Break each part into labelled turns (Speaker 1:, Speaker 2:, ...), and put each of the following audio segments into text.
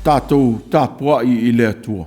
Speaker 1: Tatou tapuai i le Atua.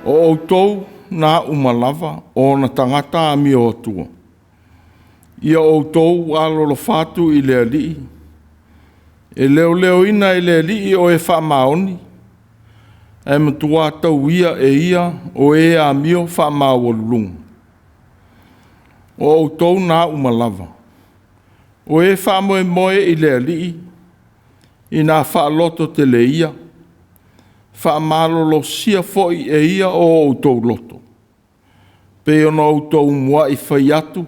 Speaker 1: O outou na uma lava o ona tagata amio atua, ia outou alolofa atu i le Alii, e leoleoina e le Alii o e faamaoni, ae matua tauia e ia o e amio faamaualuluga. O outou na uma lava, o e faamoemoe i le Alii, ina faalototele ia, faamalolosia foi e ia o outou loto. Pei ona outou muai fai atu,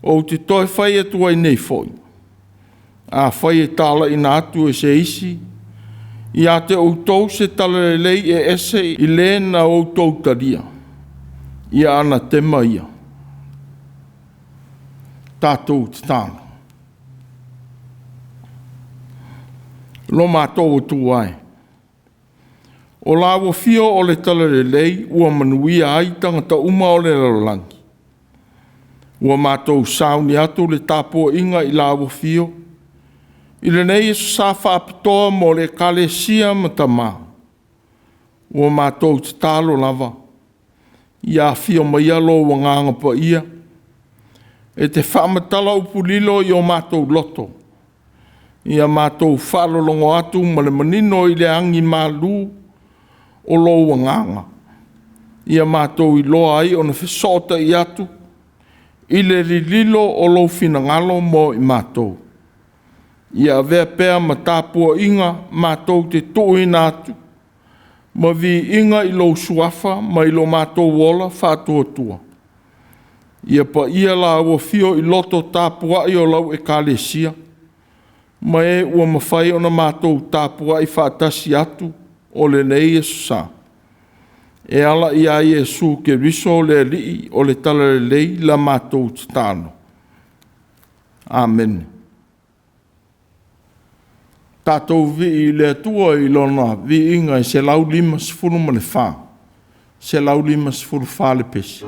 Speaker 1: ou te toe fai atu ai nei foi, afai e talaiina atu e se isi ia te outou se talalelei e ese i le na outou talia, ia anatema ia. Tatou tatalo. Lo matou Atua e, o lau afio o le talalelei ua manuia ai tagata uma o le lalolagi, ua matou sauni atu i le tapuaiga i lau afio i lenei aso Sa faapitoa mo le Ekalesia ma tama, ua matou tatalo lava, ia afio maia lou Agaga Paia e te faamatalaupulilo i o matou loto, ia matou faalologo atu ma le manino i le agimalu o lou Agaga, ia matou iloa ai ona fesootai atu i le lililo o lou finagalo mo i matou. Ia avea pea ma tapuaiga matou te tuuina atu ma viiga i lou Suafa ma i lo matou ola faatuatua. Ia paia lau afio i loto tapuai o lau Ekalesia ma e ua mafai ona matou tapuai faatasi atu o lenei aso Sa, e ala ia Iesu Keriso le Alii o le Talalelei la matou tatalo. Amene. Tatou vivii i le Atua i lona viiga e 154, 154 le pese.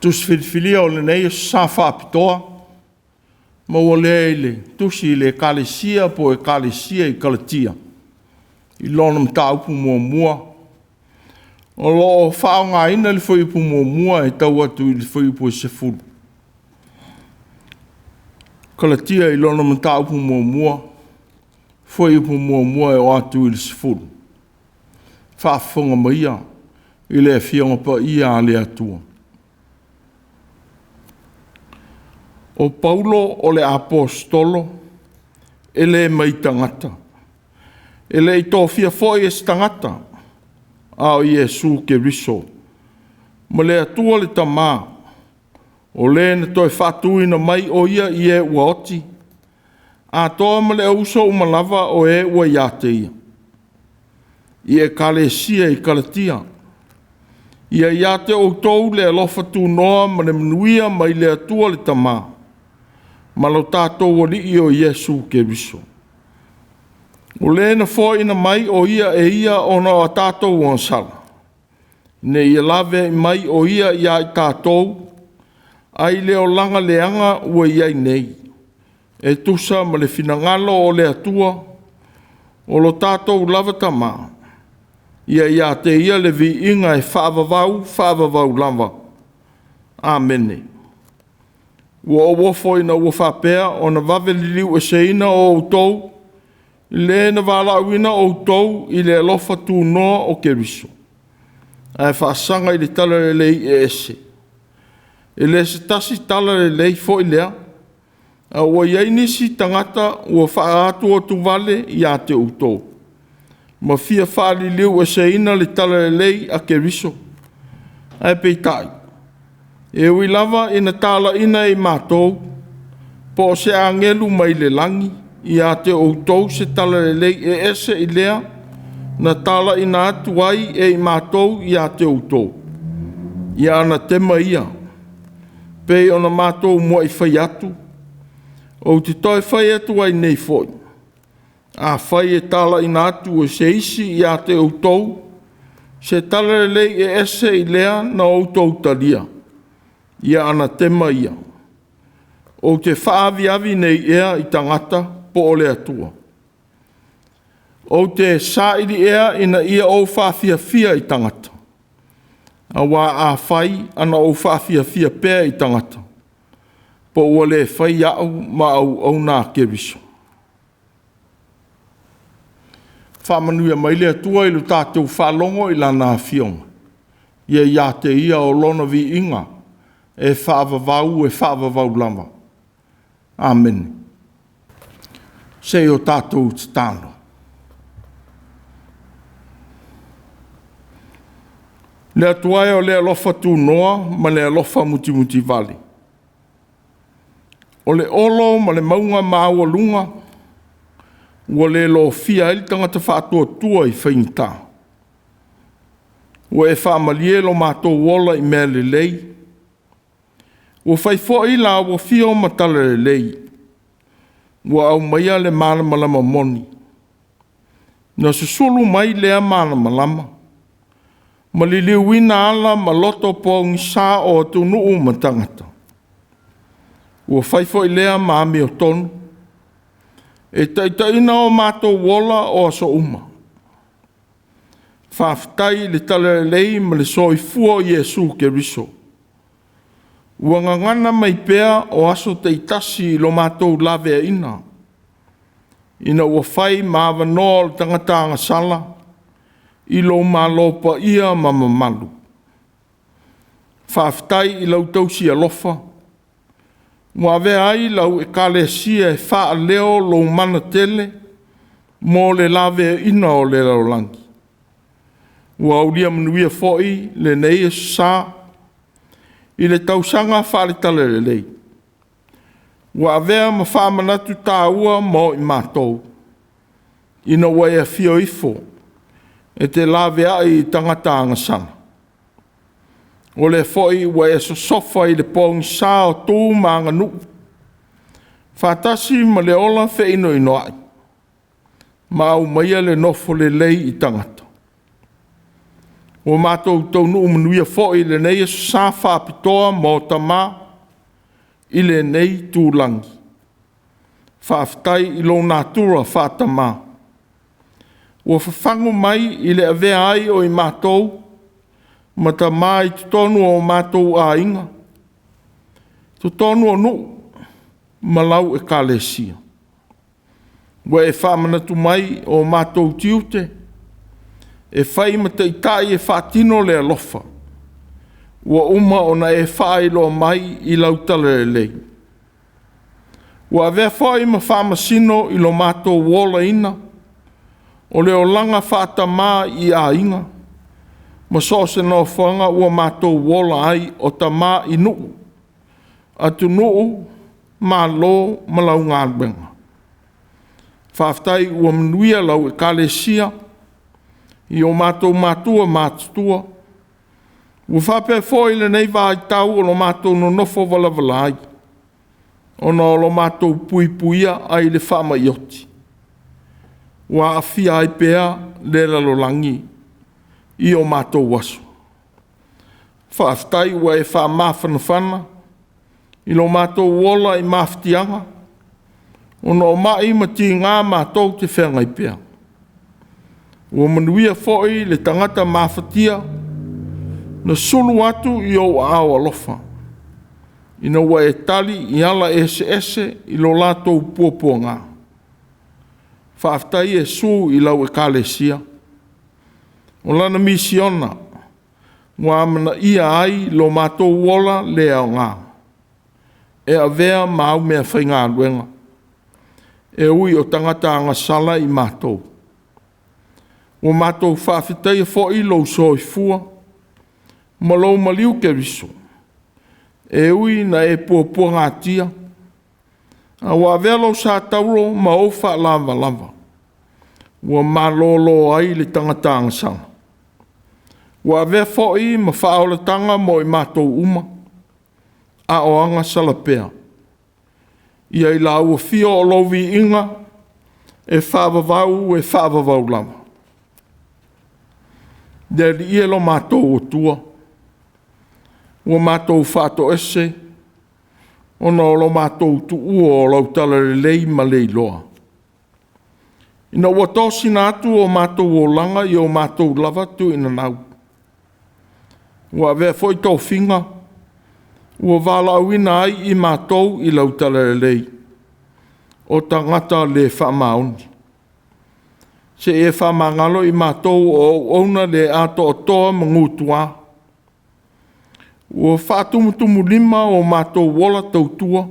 Speaker 1: Tusi filifilia o lenei aso Sa faapitoa, maua lea i le tusi i le Ekalesia po o Ekalesia i Kalatia, i lona mataupu muamua. O lo o faaaogaina le fuaiupu 1 e tau atu i le fuaiupu e 10. Kalatia i lona mataupu muamua, fuaiupu 1 e oo atu i le 10. Faafofoga maia i le Afioga Paia a le Atua. O Paulo o le Aposetolo, e le mai tagata, e le i tofia foi e se tagata, a o Iesu Keriso, ma le Atua le Tama, o Le na toe faatuina mai o Ia i e ua oti, atoa ma le auuso uma lava o e ua ia te Ia, i ekalesia i Kalatia. Ia ia te outou le alofa tunoa ma le manuia mai le Atua le Tama ma lo tatou Alii o Iesu Keriso. O le na foaina mai o Ia e Ia ona o a tatou agasala, ina ia laveai mai o Ia ia i tatou ai le olaga leaga ua i ai nei, e tusa ma le finagalo o le Atua, o lo tatou lava Tama, ia ia te Ia le viiga e faavavau faavavau lava. Amene. Ua ou ofo ina ua faapea ona vave liliueseina o outou, i le na valaauina outou i le alofa tunoa o Keriso, ae faasaga i le talalelei e ese. E le se tasi talalelei foi lea, a ua i ai nisi tagata ua faaatuatuvale ia te outou, ma fia faaliliueseina le talalelei a Keriso. Ae peitai, e ui lava ina talaiina e matou, po o se agelu mai le lagi ia te outou se talalelei e ese i lea na talaiina atu ai e i matou ia te outou, ia anatema ia. Pei ona matou muai fai atu, ou te toe fai atu ai nei foi, afai e talaiina atu e se isi ia te outou se talalelei e ese i lea na outou talia, ia anatema ia. Ou te faaaviavi nei ea i tagata po o le Atua? Ou te saili ea ina ia ou faafiafia i tagata? Aua afai ana ou faafiafia pea i tagata, po ua le faia au ma auauna a Keriso. Faamanuia mai le Atua i lo tatou faalogo i Lana Afioga. Ia ia te Ia o Lona viiga e faavavau e faavavau lava. Amene. Se i o tatou tatalo. Le Atua e o le alofa tunoa ma le alofa mutimutivale, o le olo ma le mauga maualuga ua le lofia ai le tagata faatuatua i faigata. Ua e faamalie lo matou ola i mea lelei, ua fai foi la ua fio ma talalelei, ua aumaia le malamalama moni. Na susulu mai lea malamalama, ma liliuina ala ma loto pogisa o atunuu ma tagata. Ua fai foi lea ma amiotonu, e taitaiina o matou ola o aso uma. Faafetai i le talalelei ma le soifua o Iesu Keriso, ua gagana mai pea o aso taitasi i lo matou laveaiina, ina ua fai ma avanoa o le tagata agasala i lou malo paia ma mamalu. Faafetai i lau tausi alofa, ua avea ai lau ekalesia e faaleo lou mana tele mo le laveaiina o le lalolagi. Ua aulia manuia foi lenei aso Sa i le tausaga faale-talalelei, ua avea ma faamanatu taua mo i matou, ina ua e afio ifo e te laveai i tagata agasala. O lea foi ua e sosofa i le pogisa o tu ma aganuu, faatasi ma le ola feinoinoai, ma aumaia le nofo lelei i tagata. Ua matou taunuu manuia foi i lenei Aso Sa faapitoa mo tama i lenei itulagi. Faafetai i lou natura faa-tama ua fafagu mai i le avea ai o i matou ma tama i totonu o matou aiga, totonu o nuu ma lau Ekalesia. Ua e faamanatu mai o matou tiute e fai ma taitai e faatino le alofa ua uma ona e faailoa mai i lau Talalelei. Ua avea foi ma faamasino i lo matou olaina o le olaga faatama i aiga ma so o se nofoaga ua matou ola ai o tama i nuu, atunuu, Malo ma lau galuega. Faafetai ua manuia lau Ekalesia i o matou matua matutua, ua faapea foi lenei vaitau o lo matou nonofo valavala ai, ona o lo matou puipuia ai le faamai oti ua aafia ai pea le lalolagi i o matou aso. Faafetai ua e faamafanafana i lo matou ola i mafatiaga ona o mai ma tiga matou te feagai pea. Ua manuia foi le tagata mafatia na sulu atu i ou aao alofa, ina ua e tali i ala eseese i lo latou puapuaga. Faafetai Iesu i lau Ekalesia, o lana misiona ua amanaia ai lo matou ola le aoga e avea ma au meafaigaluega, e ui o tagata agasala i matou. Ua matou faafetaia foi lou soifua ma lou maliu Keriso, e ui ina e puapuagatia, a ua avea lou sa tauro ma ou faalavalava, ua malolo ai le tagata agasala. Ua avea foi ma faaolataga mo i matou uma, a o agasala pea. Ia i laua fia o lou viiga e faavavau e faavavau lava. Le Alii e lo matou Atua, ua matou faatoese ona o lo matou tuua o lau talalelei ma le iloa. Ina ua tosina atu o matou olaga i o matou lava tuuinanau, ua avea foi tofiga ua valaauina ai i matou i lau talalelei, o tagata le faamaoni. Sei e faamagalo i matou o auauna le atoatoa ma gutua. Ua faatumutumulima o matou ola tautua,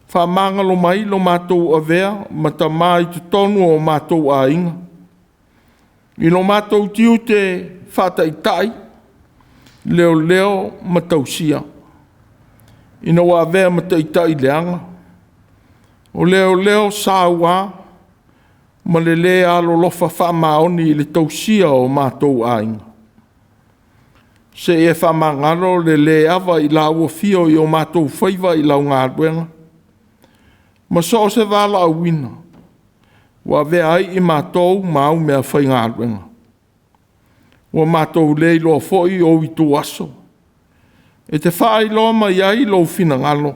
Speaker 1: faamagalo mai lo matou avea ma tama i totonu o matou aiga, i lo matou tiute faataitai, leoleo ma tausia, ina ua avea ma taitai leaga, o leoleo saua ma le le alolofa faamaoni i le tausia o matou aiga. Sei e faamagalo le le ava i la ua afio i o matou faiva i lau galuega, ma so o se valaauina ua avea ai i matou ma au meafaigaluega. Ua matou le iloa foi ou ituaso e te faailoa mai ai lou finagalo,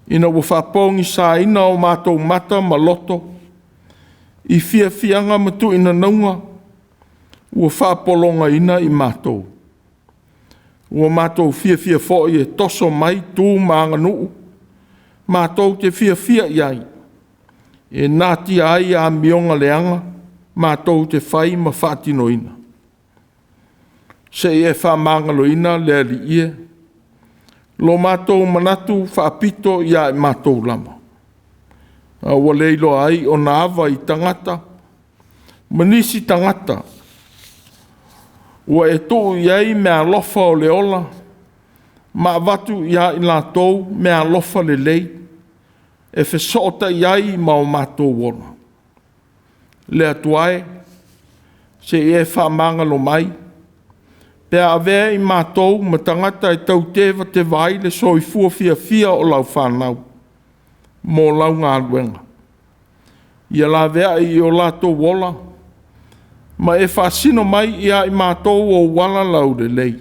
Speaker 1: ina ua faapogisaina o matou mata ma loto i fiafiaga ma tuuinanauga ua faapologaina i matou. Ua matou fiafia foi e toso mai tu ma aganuu matou te fiafia i ai, e natia ai amioga leaga matou te fai ma faatinoina. Sei e faamagaloina le Alii e, lo matou manatu faapito ia i matou lava, a ua le iloa ai ona ava i tagata ma nisi tagata ua e tuu i ai meaalofa o le ola ma avatu ia i latou meaalofa lelei e fesootai ai ma o matou ola. Le Atua e, sei e faamagalo mai pe a avea i matou ma tagata e tau tevateva ai le soifua fiafia o lau fanau mo lau galuega. Ia laveai i o latou ola Ma e faasino mai ia i matou ou ala laulelei,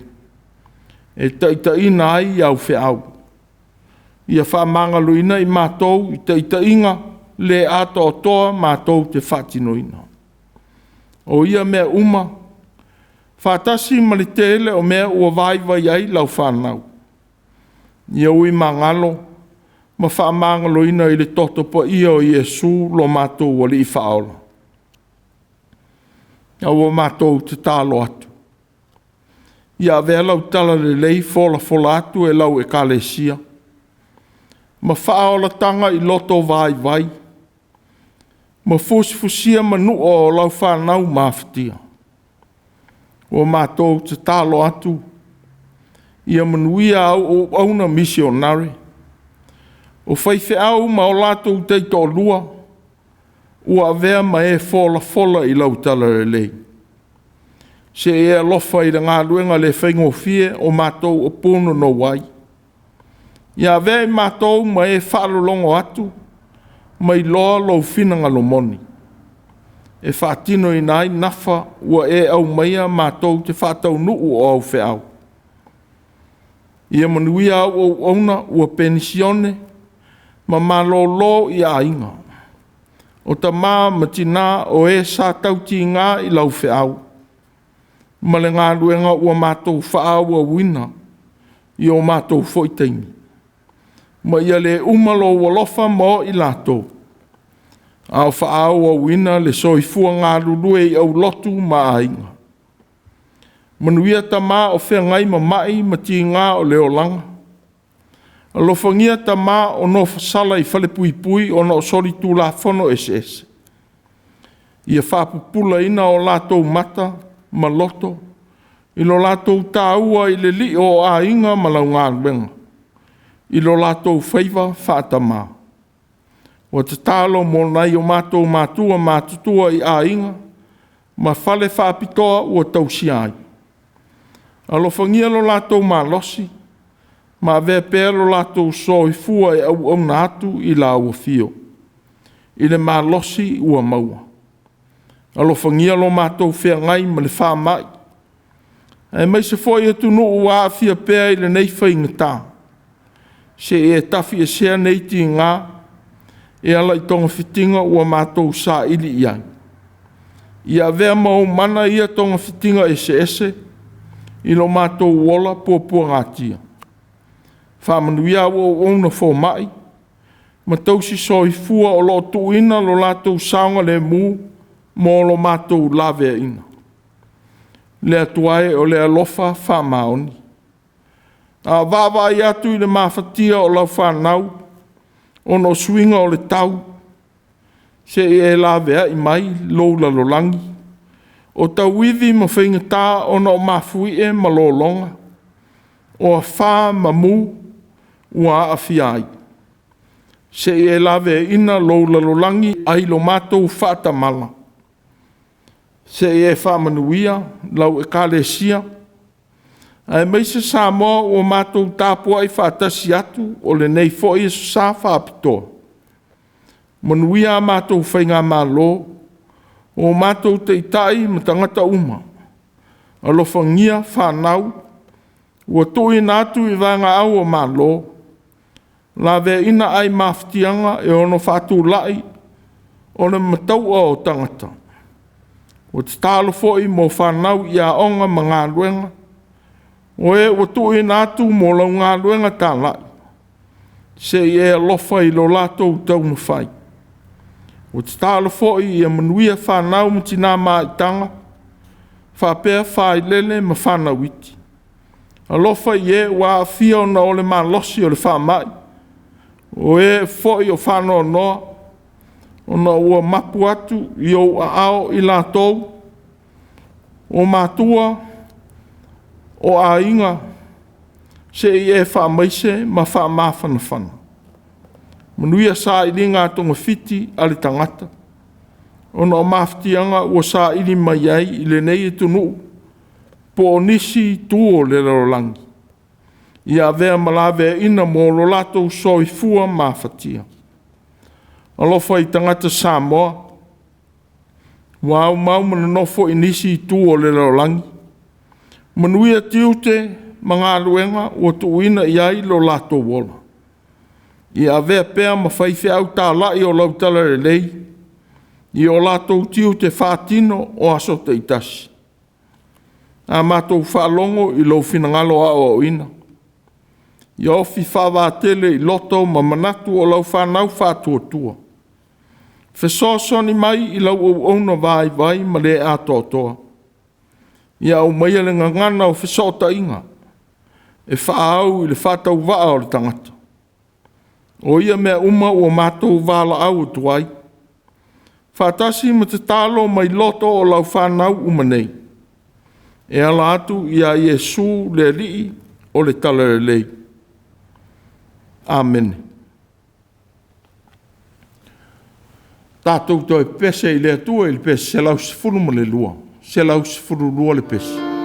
Speaker 1: e taitaiina ai au feau. Ia faamagaloina i matou i taitaiga le atoatoa matou te faatinoina. O ia mea uma, faatasi ma le tele o mea ua vaivai ai lau fanau, ia ui magalo ma faamagaloina i le toto paia o Iesu lo matou Alii Faaola. A ua matou tatalo atu, ia avea lau talalelei folafola atu e lau Ekalesia ma faaolataga i loto vaivai ma fusifusia manua o lau fanau mafatia. Ua matou tatalo atu, ia manuia au auauna misionare, o faifeau ma o latou taitoalua ua avea ma e folafola i lau talalelei. Se i e alofa i le galuega le faigofie o matou o punonou ai. Ia avea i matou ma e faalologo atu ma iloa lou finagalo moni, e faatinoina ai nafa ua e aumaia matou te faataunuu o au feau. Ia manuia au auauna ua penisione ma malolo i aiga, o tama ma tina o e sa tautiga i lau feau ma le galuega ua matou faaauauina i o matou foi taimi. Ma ia le uma lou alofa ma o i latou, a o faaauauina le soifua galulue i aulotu ma aiga. Manuia tama o feagai ma mai ma tiga o le olaga. Alofagia tama o nofosala i falepuipui ona o solitulafono eseese. Ia faapupulaina o latou mata ma loto i lo latou taua i le lio o aiga ma lau galuega, i lo latou faiva faatama. Ua tatalo mo nai o matou matua matutua i aiga ma fale faapitoa ua tausia ai. Alofagia lo latou malosi ma avea pea lo latou soifua e auauna atu i lau afio i le malosi ua maua. Alofagia lo matou feagai ma le faamai, aemaise foi atunuu ua aafia pea i lenei faigata. Se i e tafiesea nei tiga e ala i togafitiga ua matou saili i ai. Ia avea ma ou mana ia togafitiga eseese i lo matou ola puapuagatia. Faamanuia au auauna fomai ma tausisoifua o lo o tuuina lo latou saogalemu mo lo matou laveaiina. Le Atua e o le alofa faamaoni, a vaavaai atu i le mafatia o lau fanau ona o suiga o le tau, se i e laveai mai lou lalolagi o tauivi ma faigata ona o mafuie ma lologa, o afa ma mu ua aafia ai. Se i e laveaiina lou lalolagi ai lo matou faatamala, se i e faamanuia lau Ekalesia aemaise Samoa ua matou tapuai faatasi atu o lenei foi aso Sa faapitoa. Manuia a matou faigamalo, o matou taitai ma tagata uma. Alofagia fanau ua tuuina atu i vaegaau a Malo, laveaiina ai mafatiaga e ono faatulai o le mataua o tagata. Ua tatalo foi mo fanau i aoga ma galuega, o e ua tuuina atu mo lau galuega talai, se i e alofa i lo latou taumafai. Ua tatalo foi ia manuia fanau ma tina maitaga, faapea failele ma fanau iti. Alofa i e ua aafia ona o le malosi o le faamai, o e foi o faanoanoa ona ua mapu atu i ou aao i latou, o matua, o aiga, se i e faamaise ma faamafanafana. Manuia sailiga togafiti a le tagata ona o mafatiaga ua saili mai ai i lenei atunuu po o nisi itu o le lalolagi. Ia avea ma laveaiina mo lo latou soifua mafatia. Alofa i tagata Samoa Ua aumau ma nonofo i nisi itu o le lalolagi, manuia tiute ma galuega ua tuuina i ai lo latou ola. Ia avea pea ma faifeau talai o lau talalelei i o latou tiute faatino o aso taitasi. A matou faalogo i lou finagalo aoaoina, ia ofi faavatele i loto ma manatu o lau fanau faatuatua. Fesoasoani mai i lau auauna vaivai ma le atoatoa. Ia aumaia le gagana o fesootaiga e faaau i le faatauvaa o le tagata. O ia mea uma ua matou valaau atu ai, faatasi ma tatalo mai loto o lau fanau uma nei, e ala atu ia Iesu le Alii o le Talalelei. Amene. Tatou toe pepese i le Atua i le pese 112, 112 le pese.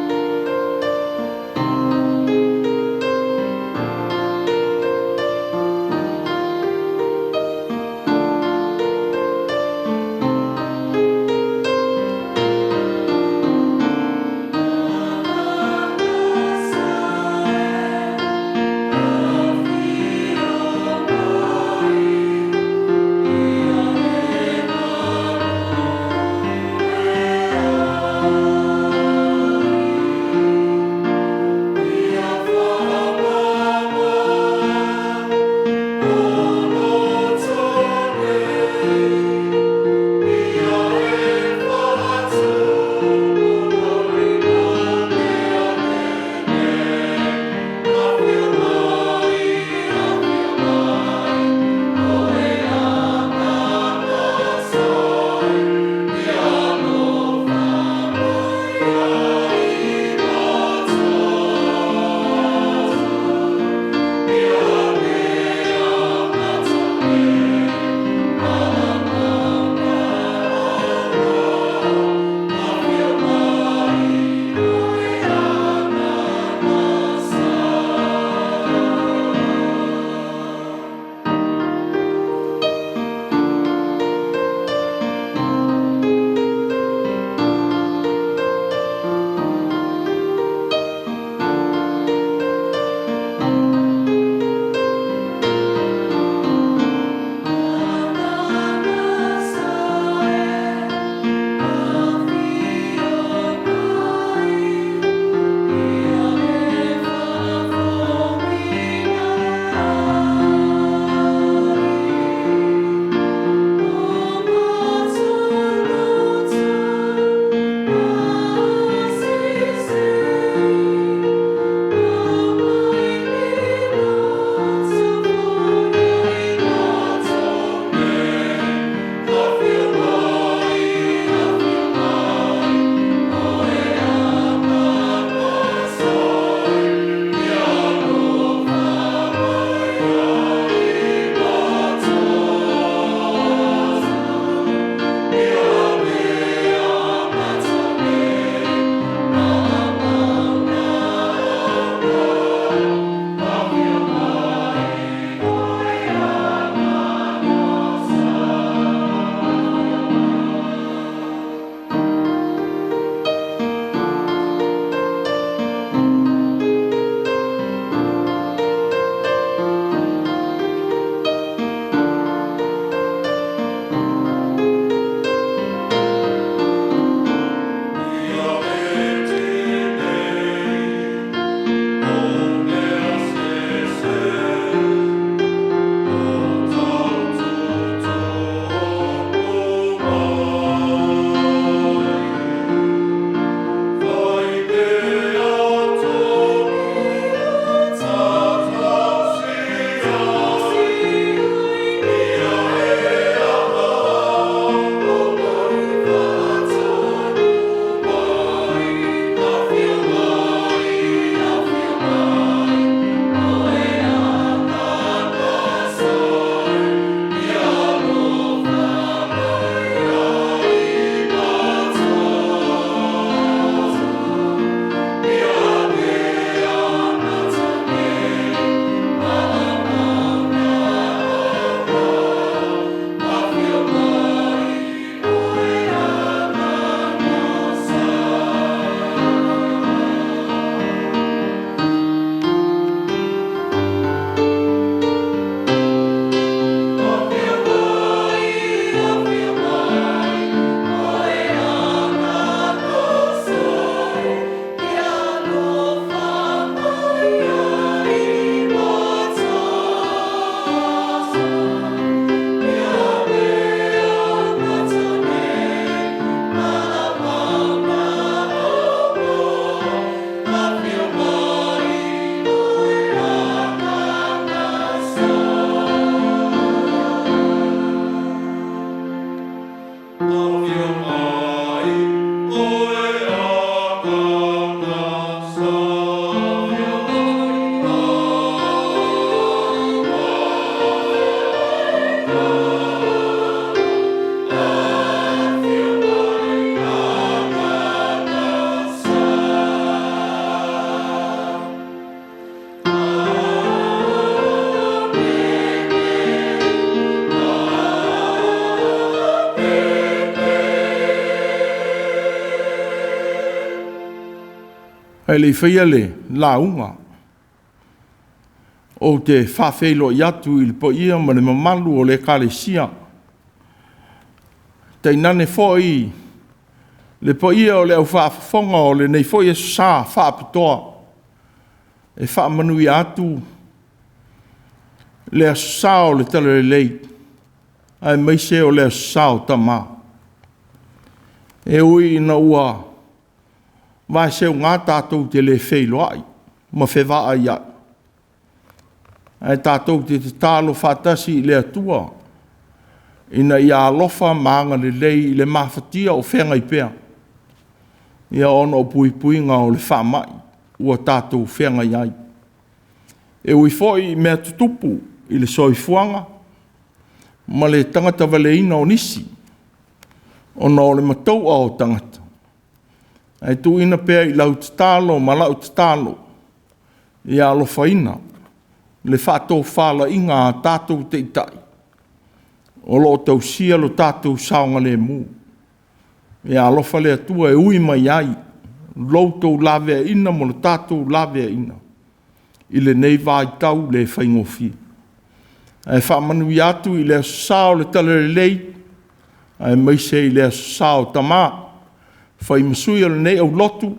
Speaker 1: Ae le i faia le lauga, ou te faafeiloai atu i le paia ma le mamalu o le Ekalesia, tainane foi le paia o le aufaafofoga o lenei foi Aso Sa faapitoa e faamanuia atu le Aso Sa o le Talalelei, aemaise o le Aso Sa o Tama. E ui ina ua vaeseuga tatou te le feiloai ma fevaaiai, ae tatou te tatalo faatasi i le Atua ina ia alofa ma agalelei i le mafatia o feagai pea ona o puipuiga o le faamai ua tatou feagai ai. E ui foi i mea tutupu i le soifuaga ma le tagatavaleina o nisi ona o le matau'a o tagata, ae tuuina pea i lau tatalo ma lau tatalo ia alofaina le faatofalaiga a tatou taitai o lo o tausia lo tatou saogalemu. Ia alofa le Atua e ui mai ai lo outou laveaiina ma lo tatou laveaiina i lenei vaitau le faigofie. Ae faamanuia atu i le Aso Sa o le Talalelei, aemaise i le Aso Sa o Tama, fai ma sui o lenei aulotu,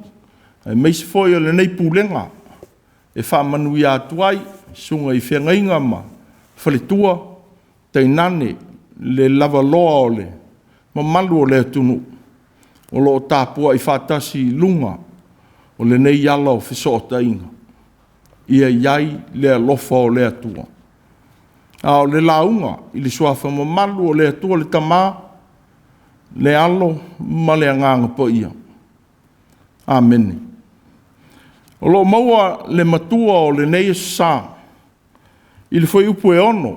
Speaker 1: aemaise foi o lenei Pulega, e faamanuia atu ai i susuga i feagaiga ma faletua, tainane le lavaloa o le mamalu o le atunuu o lo o tapuai faatasi i luga o lenei ala o fesootaiga. Ia i ai le alofa o le Atua. A o le lauga i le suafa mamalu o le Atua le Tama, le Alo ma le Agaga Paia. Amene. O lo o maua le matua o lenei Aso Sa i le Fuaiupu e 6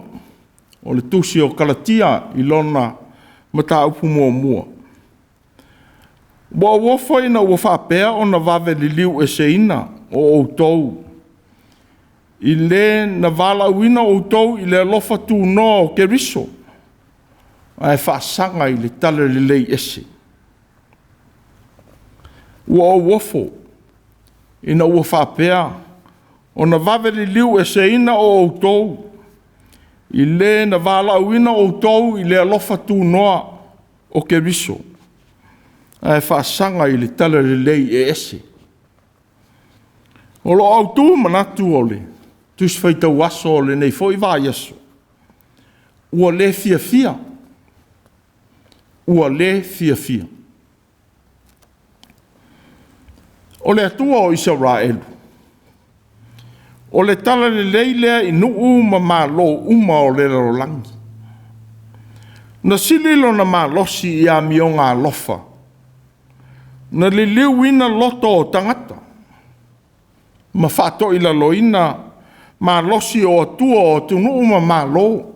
Speaker 1: o le Tusi o Kalatia i lona mataupu muamua. Ua ou ofo ina ua faapea ona vave liliueseina o outou i le na valaauina outou i le alofa tunoa o Keriso, ae faasaga i le talalelei ese. Ua ou ofo ina ua faapea ona vave liliueseina o outou i le na valaauina outou i le alofa tunoa o Keriso, ae faasaga i le talalelei e ese. O lo o autu manatu o le Tusi Faitau Aso o lenei foi vaiaso, ua le fiafia, ua le fiafia. O le Atua o Isaraelu, o le talalelei lea i nuu ma malo uma o le lalolagi. Na sili lona malosi i amioga alofa, na liliuina loto o tagata ma faatoilaloina malosi o atua o atunuu ma malo.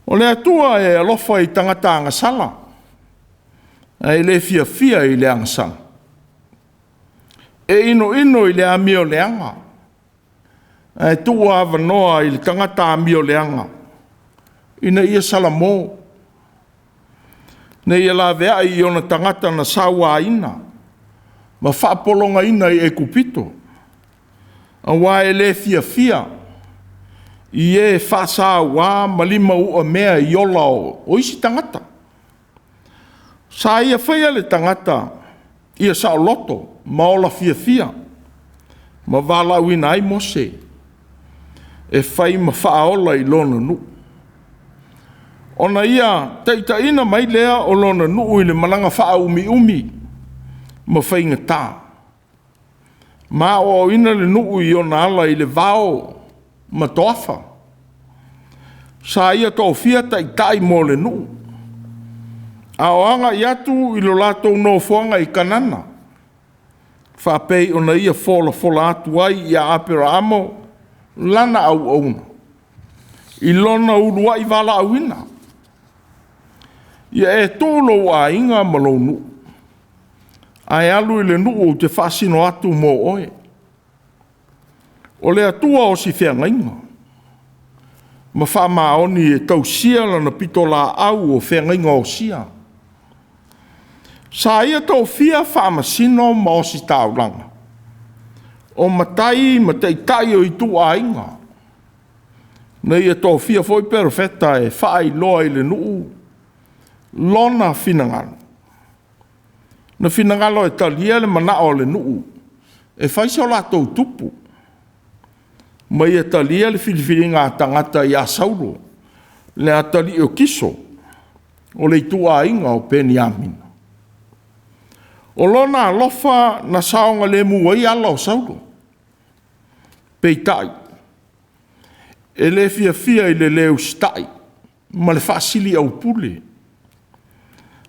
Speaker 1: O le Atua e alofa i tagata agasala, ae le fiafia i le agasala. E inoino i le amioleaga, ae tuuavanoa i le tagata amioleaga ina ia salamo, ina ia laveai i ona tagata na sauaina ma faapologaina i Aikupito, aua e le fiafia i e faasaua ma limauamea i ola o isi tagata. Sa ia faia le tagata ia saoloto ma ola fiafia, ma valaauina ai Mose e fai ma faaola i lona nuu. Ona ia taitaiina mai lea o lona nuu i le malaga faaumiumi ma faigata, ma aoaoina le nuu i ona ala i le vao ma toafa. Sa ia tofia taitai mo le nuu, A o agai atu i lo latou nofoaga i Kanana, faapei ona ia folafola atu ai ia Aperaamo lana auauna i lona uluai valaauina. Ia e tuu lou aiga ma lou nuu, ae alu i le nuu ou te faasino atu mo oe. O le Atua osi feagaiga ma faamaoni e tausia lana pitolaau o feagaiga osia. Sa ia tofia faamasino ma ositaulaga, o matai ma taitai o ituaiga, na ia tofia foi perofeta e faailoa i le nuu lona finagalo. Na finagalo e talia le manao o le nuu e fai so latou tupu, ma ia talia le filifiliga a tagata ia Saulo, le atalii o Kiso, o le ituaiga o Peniamina. O lona alofa na saogalemu ai ala o Saulo, peitai, e le fiafia i le le usitai ma le faasiliaupule,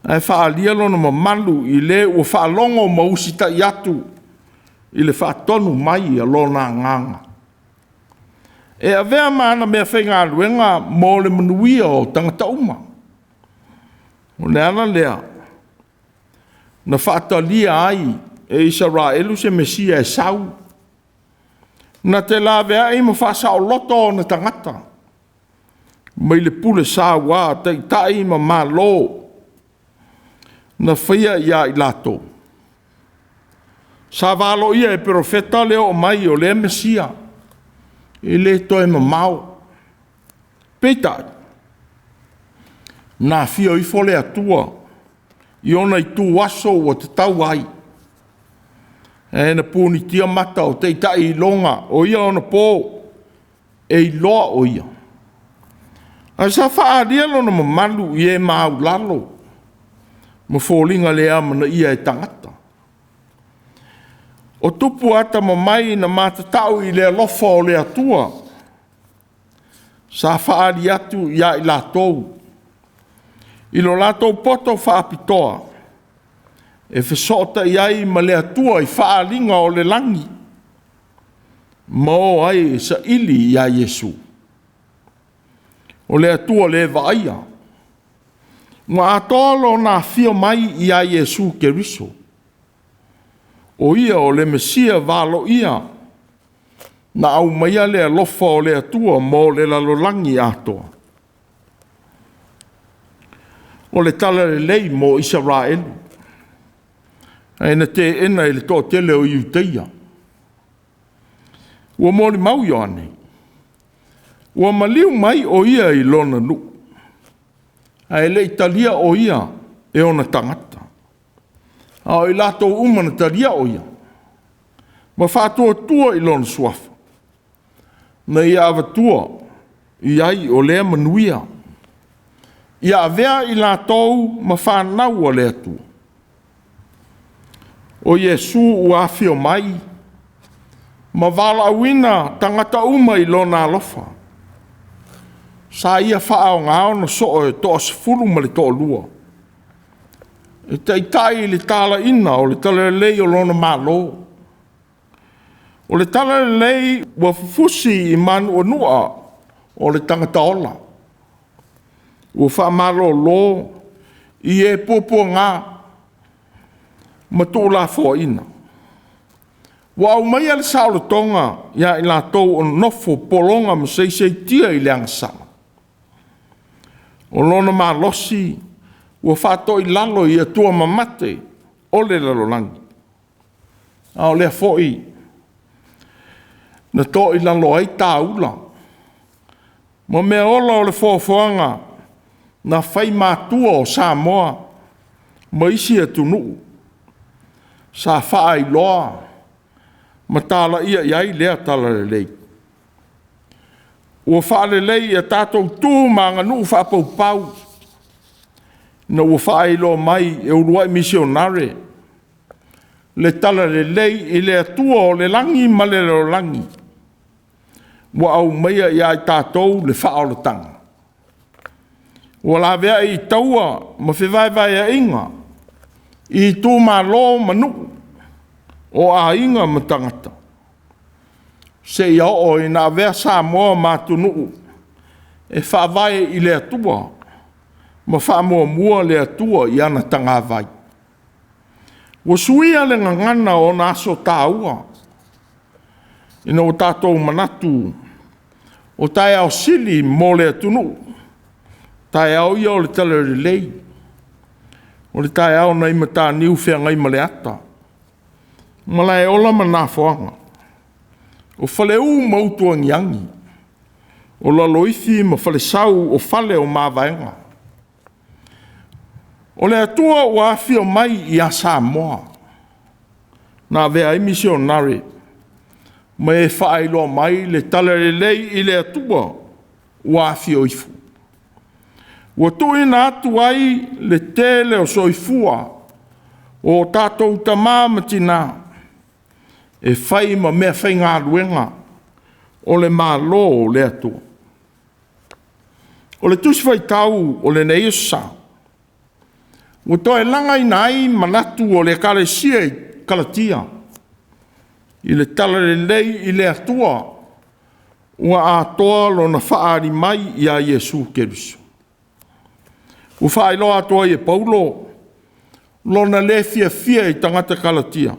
Speaker 1: ae faaalia lona mamalu i le ua faalogo ma usitai atu i le faatonu mai a lona agaga, e avea ma ana meafaigaluega mo le manuia o tagata uma. O le ala lea na faatalia ai e Isaraelu se Mesia e sau, na te laveai ma faasaoloto ona tagata mai le pule saua a taitai ma malo na faia ia i latou. Sa valoia e perofeta le oo mai o lea Mesia e le toe mamao. Peitai, na afio ifo le Atua i ona ituaso ua tatau ai, ae na punitia mata o taitai iloga o ia onapo e iloa o Ia. Ae sa faaalia lona mamalu i e maualalo ma foliga le amanaia e tagata. O tupu atamamai na matatau i le alofa o le Atua, sa faaali atu ia i latou i lo latou poto faapitoa e fesootai ai ma le Atua i faaaliga o le lagi, ma o ai e saili ia Iesu. O le Atua le vaaia, ua atoa Lona afio mai ia Iesu Keriso, o Ia o le Mesia valoia na aumaia le alofa o le Atua mo le lalolagi atoa. O le talalelei mo Isaraelu, ae na teena e le toatele o Iutaia. Ua molimau Ioane, ua maliu mai o ia i lona nuu, ae le i talia o ia e ona tagata. A o i latou uma na talia o ia, ma faatuatua i lona suafa, na ia avatua i ai o lea manuia, ia avea i latou ma fanau a le Atua. O Iesu ua afio mai ma valaauina tagata uma i lona alofa. Sa ia faaaoga ona soo e toasefulu ma le toalua, e taitai i le talaiina o le talalelei o lona Malo. O le talalelei ua fufusi i manuanua o le tagata ola, ua faamalolo i e puapuaga ma tuulafoaiina. Ua aumaia le saolotoga ia i latou o nonofo pologa ma seiseitia i le agasala. O lona malosi ua faatoilalo i atua mamate o le lalolagi, a o lea foi na toilalo ai taula ma meaola o le foafoaga na fai matua o Samoa ma isi atunuu sa faailoa ma talaia i ai lea talalelei. Ua faalelei i a tatou tu ma aganuu faapaupau ina ua faailoa mai e uluai misionare le talalelei i le Atua o le lagi ma le lalolagi, ua aumaia ia i tatou le faaolataga. Ua laveai i taua ma fevaevaeaiga, i itumalo ma nuu, o aiga ma tagata, seia oo ina avea Samoa ma atunuu e faavae i le Atua ma faamuamua le Atua i ana tagavai. Ua suia le gagana o ona aso taua, ina ua tatou manatu o taeao sili mo le atunuu, taeao ia o le talalelei, o le taeao nai Mataniu Feagaimaleata, Malaeola ma Nafoaga, o Faleu ma Utuagiagi, o Laloifi ma Falesau, o fale o mavaega. O le Atua ua afio mai ia Samoa, na avea ai misionare ma e faailoa mai le talalelei i le Atua ua afio ifo. Ua tuuina atu ai le tele o soifua o tatou tama ma tina e fai ma meafaigaluega o le Malo o le Atua. O le Tusi Faitau o lenei Aso Sa, ua toe lagaina ai manatu o le Ekalesia i Kalatia i le talalelei i le Atua ua atoa lona faaali mai ia Iesu Keriso. Ua faailoa atu ai e Paulo lona le fiafia i tagata Kalatia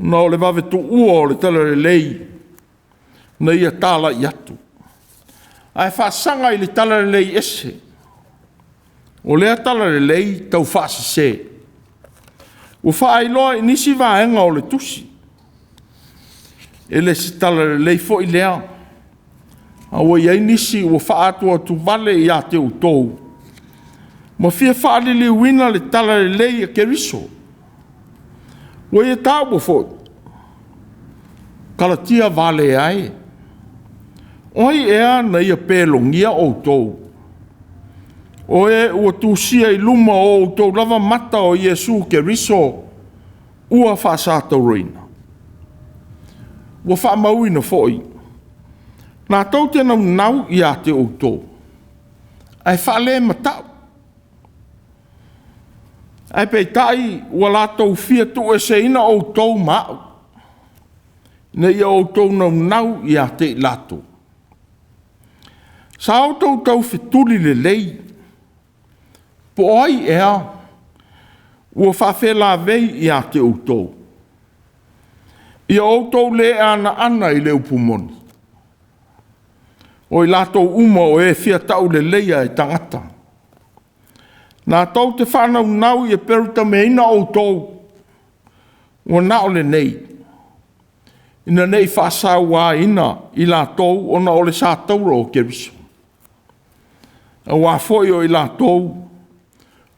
Speaker 1: ona o le vave tuua o le talalelei na ia talai atu, ae faasaga i le talalelei ese. O lea talalelei taufaasese ua faailoa i nisi vaega o le tusi. E le se talalelei foi lea, a ua i ai nisi ua faaatuatuvale ia te outou ma fia faaliliuina le talalelei a Keriso. Ua ia taua foi, Kalatia valea e, o ai ea na ia pelogia outou, o e ua tusia i luma o outou lava mata o Iesu Keriso ua faasatauroina? Ua faamauina foi, latou te naunau ia te outou, ae faalemata'u. Ae peitai ua latou fia tuueseina outou ma au, ina ia outou naunau ia te i latou. Sa outou taufetuli lelei, po o ai ea ua faafelavei ia te outou, ia outou le anaana i le upu moni. O i latou uma o e fia tauleleia e tagata, latou te faanaunau ia perutamea outou, ua na o lenei, ina ne i faasauaina i latou ona o le satauro o Keriso. Aua foi o i latou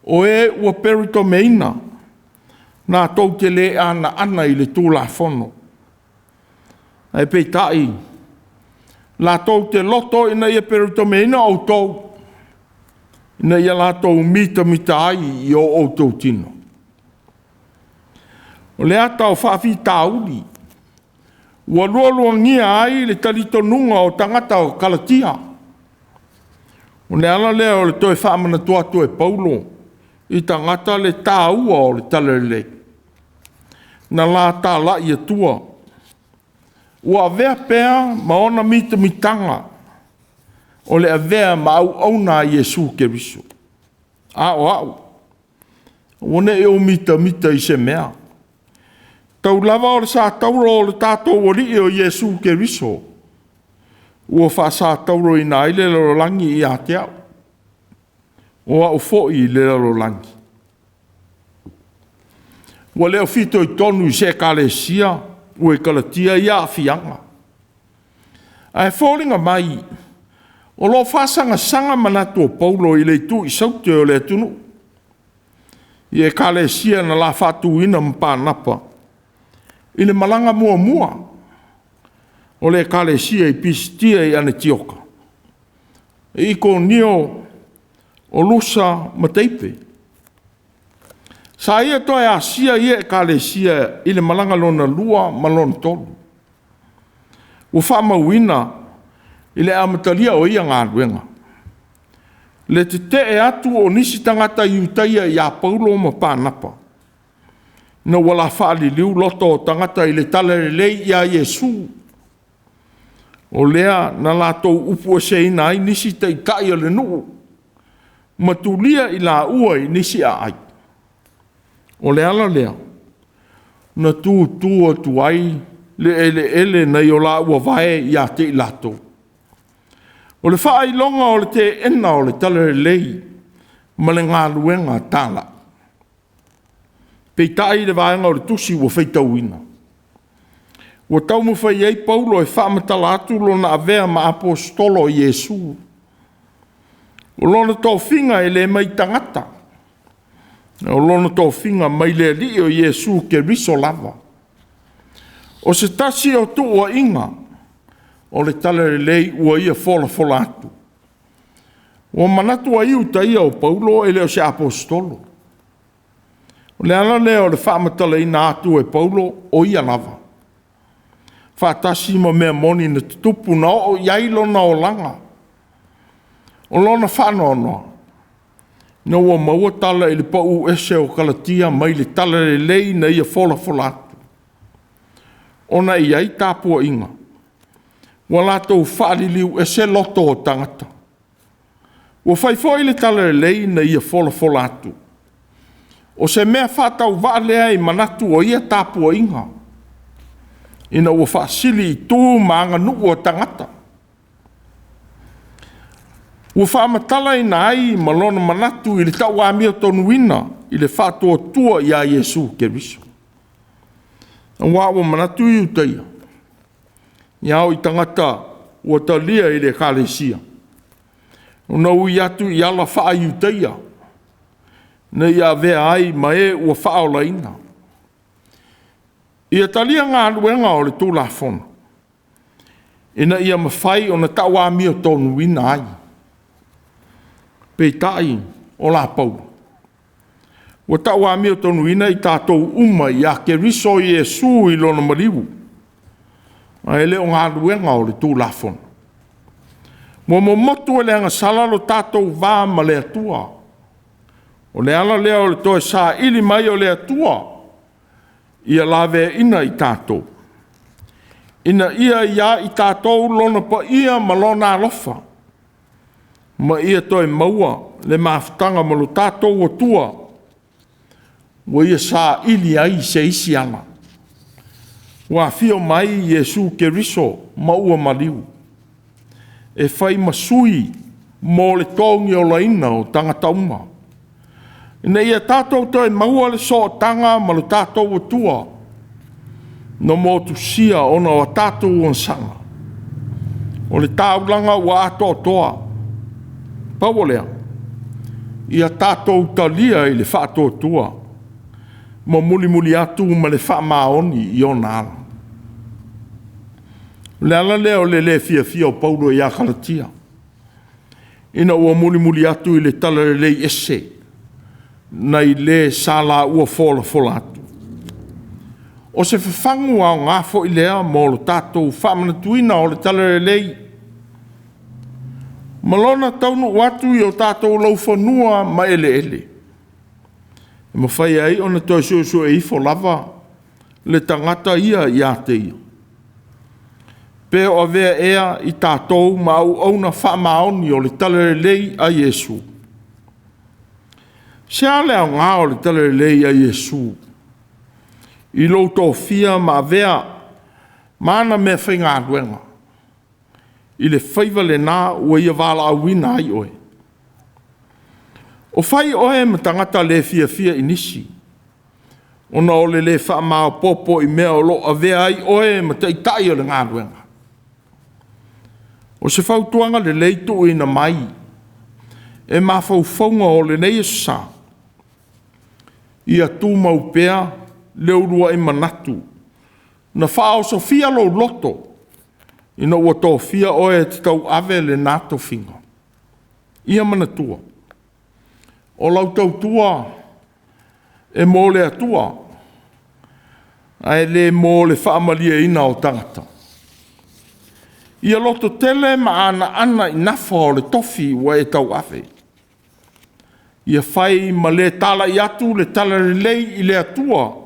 Speaker 1: o e ua perutomeina, latou te le anaana i le Tulafono, ae peitai latou te loto ina ia perutomeina outou, ina ia latou mitamita ai i o outou tino. O le ata o faafitauli ua lualuagia ai le talitonuga o tagata o Kalatia. O le ala lea o le toe faamanatu atu e Paulo i tagata le taua o le talalelei na la talai atua ua avea pea ma ona mitamitaga o le avea ma auauna a Iesu Keriso. A o au, aua ne i ou mitamita i se mea, tau lava o le satauro o le tatou Alii o Iesu Keriso, ua faasatauroina ai le lalolagi ia te au, o au foi i le lalolagi. Ua le o fitoitonu i se Ekalesia ua i Kalatia ia aafiaga, ae foliga mai o lo o faasagasaga manatu o Paulo i le itu i Saute o le atunuu, i Ekalesia na la faatuina ma Panapa i le malaga muamua o le Ekalesia i Pisitia i Anetioka, i Ikonio, o Lusa ma Taipe. Sa ia toe asia ia Ekalesia i le malaga lona lua ma lona tolu. Ua faamauina i le amatalia o ia galuega. Le tete'e atu o nisi tagata Iutaia ia Paulo ma Panapa, ina ua la faaliliu loto o tagata i le talalelei ia Iesu, o lea na latou upueseina ai nisi taitai o le nuu ma tulia i laua i nisi aai. O le ala lea na tutu atu ai le eleele nai o laua vae ia te i latou. O le faailoga o le teena o le talalelei ma le galuega talai. Peitai i le vaega o le tusi ua faitauina, ua taumafai ai Paulo e faamatala atu lona avea ma aposetolo o Iesu. O lona tofiga e le mai tagata, o lona tofiga mai le Alii o Iesu Keriso lava. O se tasi o tuuaiga o le talalelei ua ia folafola atu. Ua manatu ai Iutaia o Paulo e le o se aposetolo. O le ala lea o le faamatalaina atu e Paulo o ia lava, faatasi ma mea moni na tutupu na oo i ai lona olaga. O lona faanoanoa, ina ua maua tala i le pau ese o Kalatia mai le talalelei na ia folafola atu, ona e i ai tapuaiga ua latou faaliliu ese loto o tagata. Ua fai foi le talalelei na ia folafola atu, o se mea faatauvaa lea i manatu o ia tapuaiga, ina ua faasili i tu ma aganuu a tagata. Ua faamatalaina ai ma lona manatu i le tauamiotonuina i le faatuatua ia Iesu Keriso. Aua ua manatu Iutaia, ia oo i tagata ua talia i le Ekalesia, ona ui atu i ala faa-Iutaia ina ia avea ai ma e ua faaolaina. Ia talia galuega o le Tulafono, ina ia mafai ona tauamiotonuina ai. Peitai o la Paulo, ua tauamiotonuina i tatou uma ia Keriso Iesu i lona maliu, ae le o galuega o le Tulafono. Ua momotu e le agasala lo tatou va ma le Atua. O le ala lea o le toe saili mai o le Atua ia laveaina i tatou, ina ia ia i tatou Lona paia ma Lona alofa, ma ia toe maua le mafutaga ma lo tatou Atua, ua Ia saili ai se isi ala. Ua afio mai Iesu Keriso ma ua maliu, e fai ma sui mo le togiolaina o tagata uma, ina ia tatou toe maua le sootaga ma lo tatou Atua, na motusia ona o a tatou onosaga. O le taulaga ua atoatoa. Pau o lea, ia tatou talia i le faatuatua ma mulimuli atu ma le faamaoni i ona ala. O le ala lea o le le fiafia o Paulo ia Kalatia, ina ua mulimuli atu i le talalelei ese nai le sa laua folafola atu. O se fafagu aoga foi lea mo le tatou faamanatuina o le talalelei ma lona taunuu atu i o tatou laufanua ma eleele, e mafai ai ona toe suesue ifo lava le tagata ia ia te ia, pe o avea ea i tatou ma auauna faamaoni o le talalelei a Iesu. Se a le aoga o le talalelei a Iesu i lou tofia ma avea ma ana meafaigaluega i le faiva lena ua ia valaauina ai oe? O fai oe ma tagata le fiafia i nisi, ona o le le faamaopoopo i mea o lo o avea ai oe ma taitai o le galuega. O se fautuaga lelei tuuina mai e mafaufauga o lenei aso sa, ia tumau pea le uluai manatu na faaosofia lou loto ina ua tofia oe e te tauave lena tofiga. Ia manatua, o lau tautua e mo le Atua, ae le mo le faamalieina o tagata. Ia lototele ma anaana i nafa o le tofi ua e tauave. Ia fai ma le talai atu le talalelei i le Atua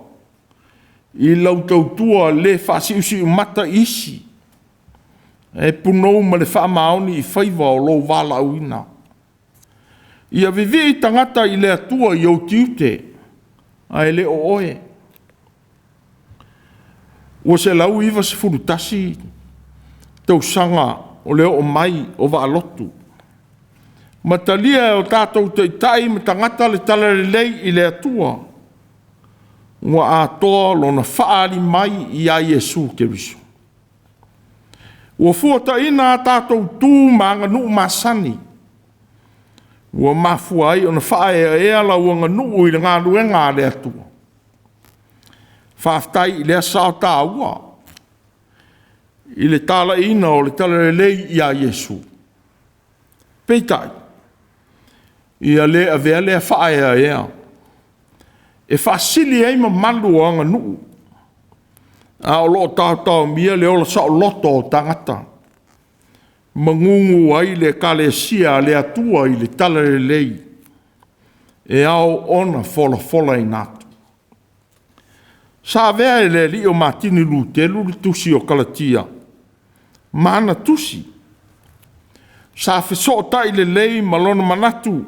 Speaker 1: i lau tautua le faasiusiumata i isi, ae punou ma le faamaoni i faiva o lou valaauina. Ia vivii tagata i le Atua i ou tiute, ae le o oe. Ua 191 tausaga o le oo mai o vaalotu, ma talia e o tatou taitai ma tagata le talalelei i le Atua, ua atoa lona faaali mai ia Iesu Keriso. Ua fuataiina a tatou tu ma aganuu masani, ua mafua ai ona faaeaea lau aganuu i le galuega a le Atua. Faafetai i lea sao taua i le talaiina o le talalelei ia Iesu. Peitai, ia le avea lea faaeaea e faasili ai mamalu o aganuu, a o lo o taotaomia le ola saoloto o tagata ma gugu ai le Ekalesia a le Atua i le talalelei e ao ona folafolaina atu. Sa avea e le alii o Matini Luteru le tusi o Kalatia ma ana tusi. Sa fesootai lelei ma lona manatu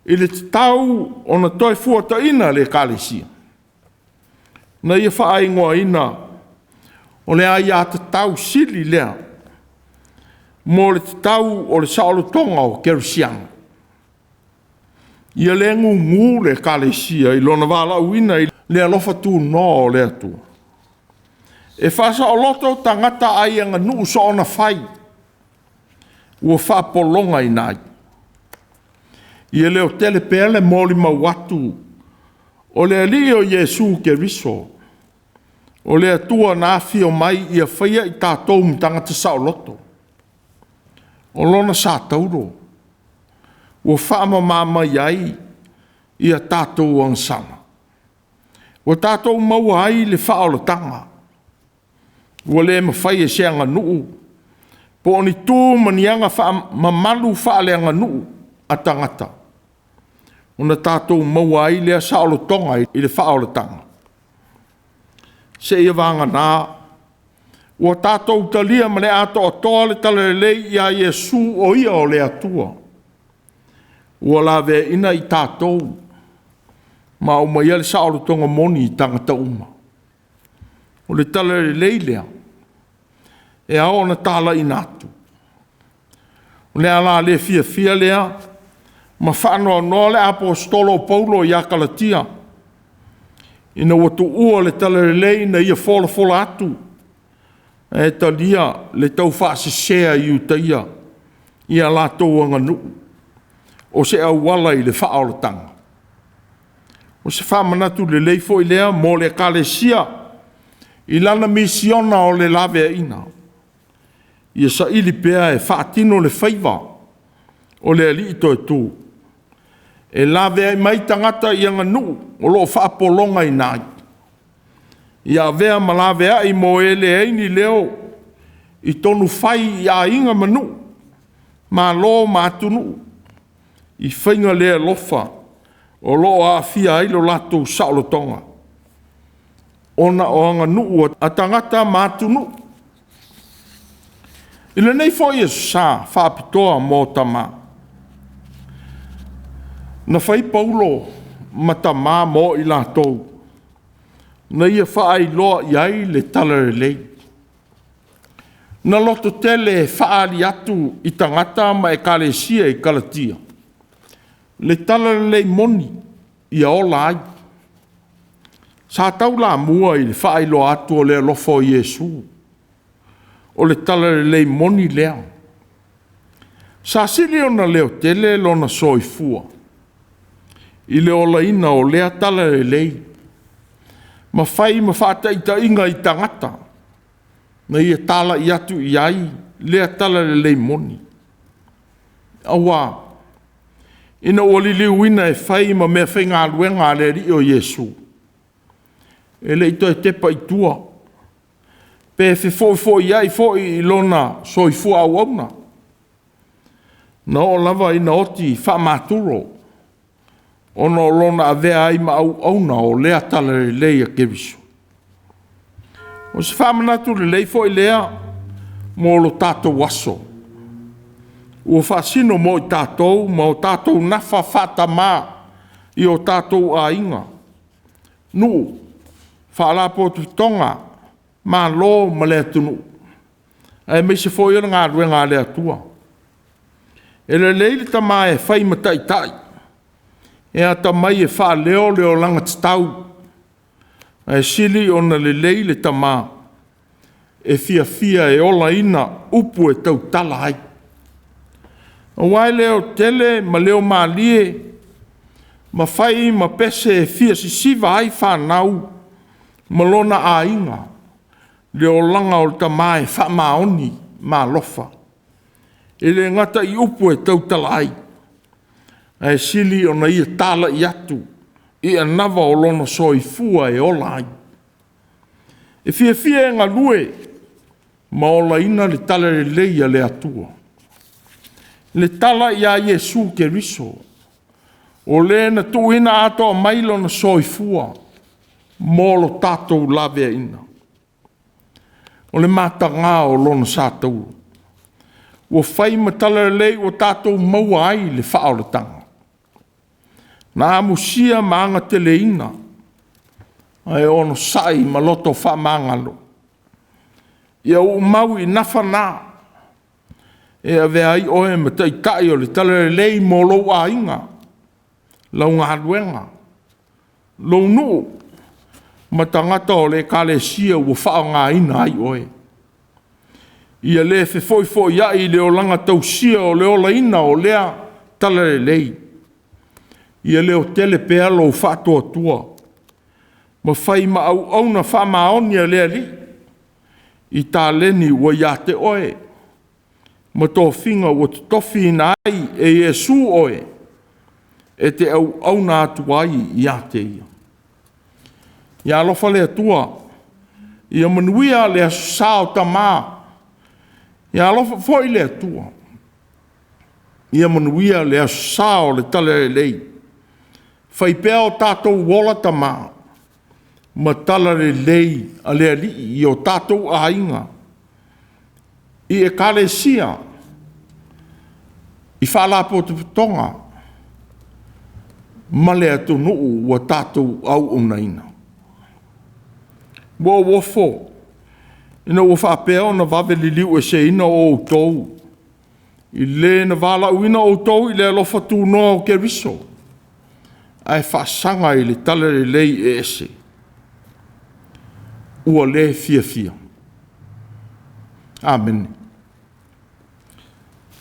Speaker 1: i le tatau ona toe fuataiina le Ekalesia, na ia faaigoaina o le aiatatau sili lea mo le tatau o le saolotoga o kerisiano. Ia le gugu le Ekalesia i lona valaauina i le alofa tunoa o le Atua. E faasaoloto tagata aiaganuu soonafai ua faapologaina ai. Ia leotele pea le molimau atu o le Alii o Iesu Keriso, o le Atua na afio mai ia faia i tatou ma tagata saoloto. O lona sa tauro ua faamama mai ai ia tatou agasala, ua tatou maua ai le faaolataga, ua le mafai e se aganuu po o ni tu ma ni aga mamalu faaleaganuu a tagata ona tatou maua ai lea saolotoga i le faaolataga, seia vagana ua tatou talia ma le atoatoa le talalelei ia Iesu o Ia o le Atua, ua laveaiina i tatou ma aumaia le saolotoga moni i tagata uma. O le talalelei lea e ao ona talaiina atu. O le ala le fiafia lea ma faanoanoa le aposetolo o Paulo ia Kalatia, ina ua tuua le talalelei na ia folafola atu, ae talia le taufaasese a Iutaia i a latou aganuu, o se auala i le faaolataga. O se faamanatu lelei foi lea mo le Ekalesia i lana misiona o le laveaiina, ia saili pea e faatino le faiva o le Alii toe tu, e laveai mai tagata i aganuu o lo o faapologaina ai, ia avea ma laveai mo e leai ni leo i tonu fai i aiga ma nuu, malo ma atunuu, i faiga le alofa o lo o aafia ai lo latou saolotoga, ona o aganuu a tagata ma atunuu. I lenei foi Aso Sa faapitoa mo tama, na fai Paulo ma tama mo i latou na ia faailoa i ai le talalelei. Na lototele e faaali atu i tagata ma ekalesia i Kalatia le talalelei moni ia ola ai. Sa taulamua i le faailoa atu o le alofa o Iesu, o le talalelei moni lea. Sa sili ona leotele lona soifua i le olaina o lea talalelei ma fai ma faataitaiga i tagata na ia talai atu i ai lea talalelei moni. Aua ina ua liliuina e fai ma meafaigaluega a le Alii o Iesu, e le i toe tepa i tua, pe fefoifoiai foi i lona soifua auauna, na oo lava ina oti faamaturo. ona o lona avea ai ma auauna o lea talalelei a Keriso. O se faamanatu lelei foi lea mo lo tatou aso, ua faasino mo i tatou ma o tatou nafa faatama i o tatou aiga, nuu, faalapotopotoga, Malo ma le atunuu, aemaise foi o le galuega a le Atua. E lelei le tama e fai ma taitai, e atamai e faaleo le olaga tatau, ae sili ona lelei le tama e fiafia e olaina upu e tautala ai. Aua e leotele ma leomalie ma fai ma pese e fia sisiva ai fanau ma lona aiga le olaga o le tama e faamaoni ma alofa. E le gata i upu e tautala ai, ae sili ona ia talai atu i anava o lona soifua e ola ai. E fiafia e galue ma olaina le talalelei a le Atua, le tala ia Iesu Keriso, o Le na tuuina atoa mai lona soifua mo lo tatou laveaiina. O le mataga o lona sa taua, ua fai ma talalelei ua tatou maua ai le faaolataga. Na amusia ma agateleina, ae onosai ma loto faamagalo. Ia ou mau i nafa na, e avea ai oe ma taitai o le talalelei mo lou aiga, lau galuega, lou nuu ma tagata o le ekalesia ua faaaogaina ai oe. Ia le fefoifoiai le olaga tausia o le olaina o lea talalelei. Ia leotele pea lou faatuatua ma fai ma auauna faamaoni a le Alii i taleni ua ia te oe ma tofiga ua totofiina ai e Iesu oe e te auauna atu ai ia te Ia. Ia alofa le Atua ia manuia le Aso Sa o tama. Ia alofa foi le Atua ia manuia le Aso Sa o le Talalelei. Fai pea o tatou ola tama ma talalelei a le Alii i o tatou aiga, i ekalesia, i faalapotopotoga ma le atunuu ua tatou auaunaina. Ua ou ofo ina ua faapea ona vave liliueseina outou i le na valaauina outou i le alofa tunoa o Keriso, ae faasaga i le talalelei e ese, ua le fiafia. Amene.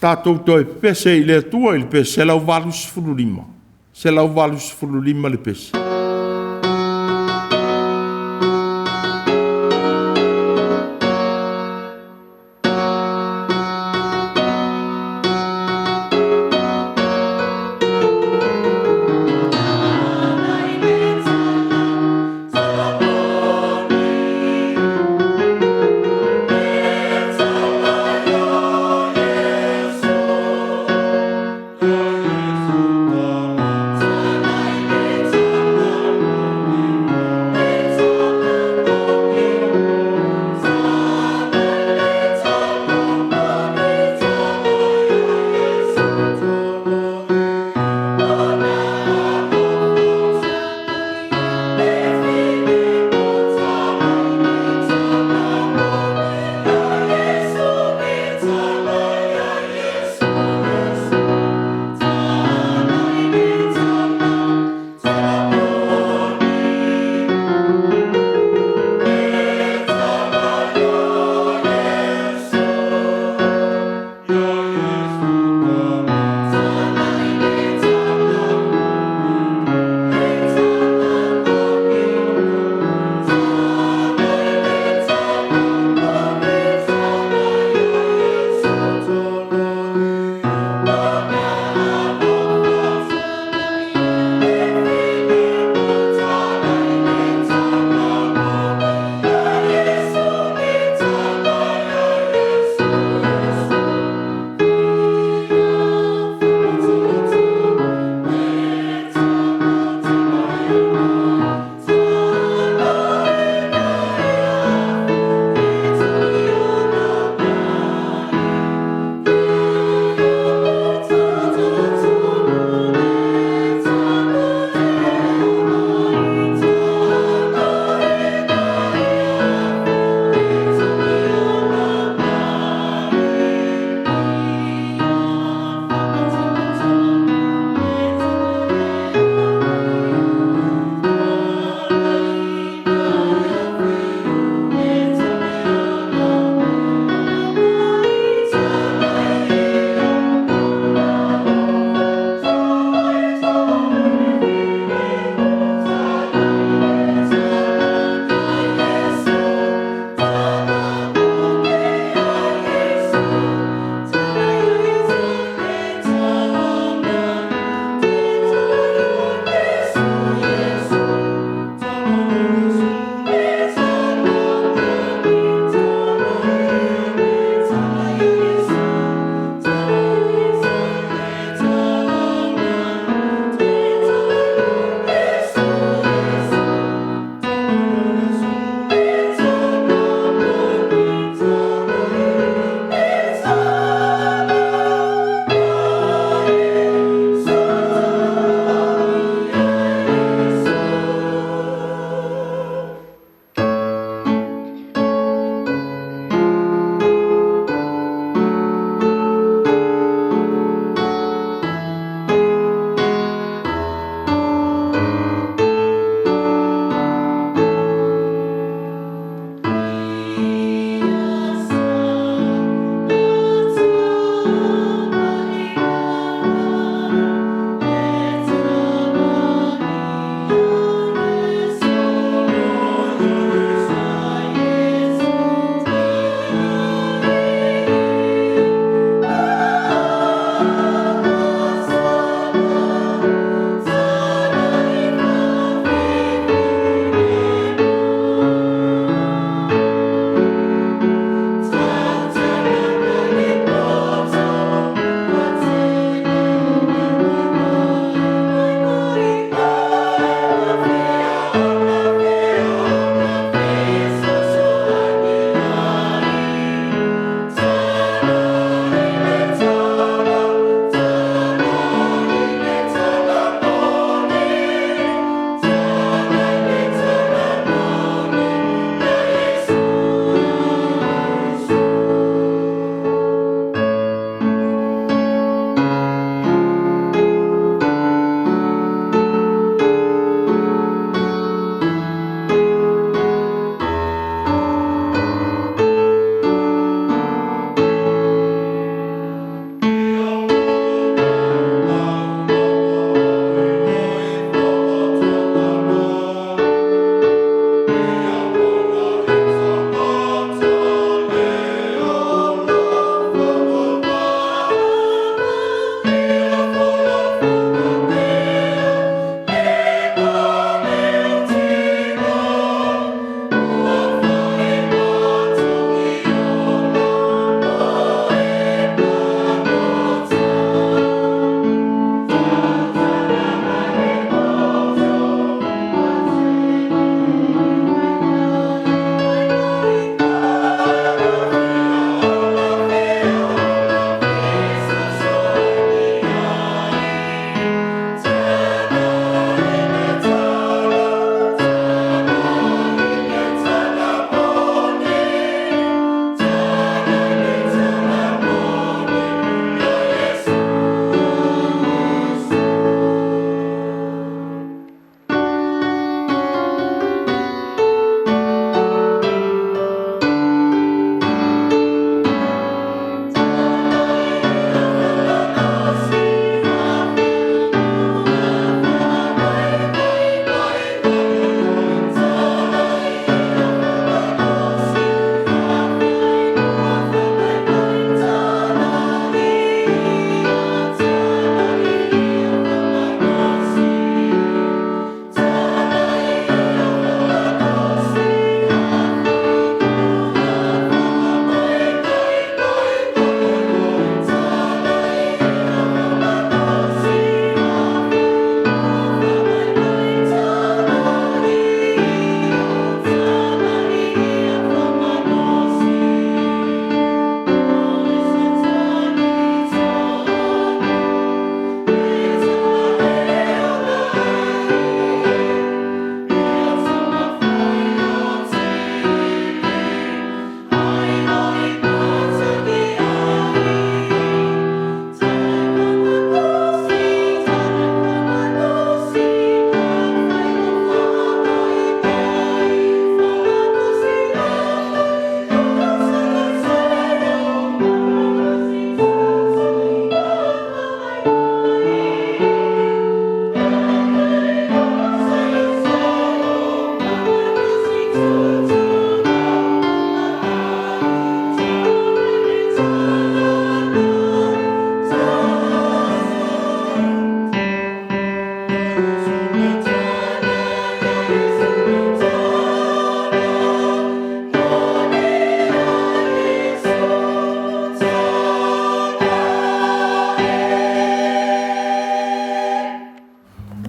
Speaker 1: Tatou toe pepese i le Atua i le pese 185, 185 le pese.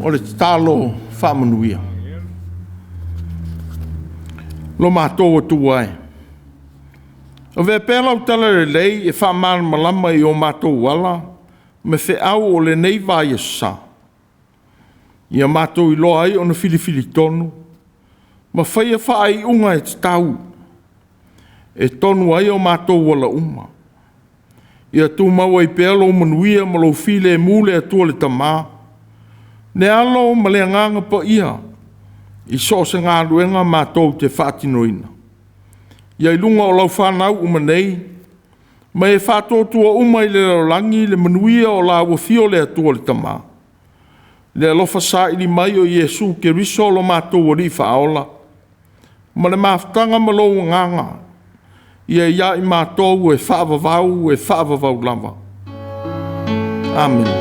Speaker 1: O le tatalo faamanuia. Lo matou Atua e, avea pea lau talalelei e faamalamalama i o matou ala ma feau o lenei vaiaso sa, ia matou iloa ai ona filifili tonu ma faia faaiuga e tatau e tonu ai o matou ala uma. Ia tumau ai pea lou manuia ma lou filemu le Atua le Tama, le Alo ma le Agaga Paia i so o se galuega matou te faatinoina. Ia i luga o lau fanau uma nei, ma e faatuatua uma i le lalolagi le manuia o la ua afio le Atua le Tama, le alofa saili mai o Iesu Keriso lo matou Alii Faaola, ma le mafutaga ma lou Agaga, ia i ai matou e faavavau e faavavau lava. Amene.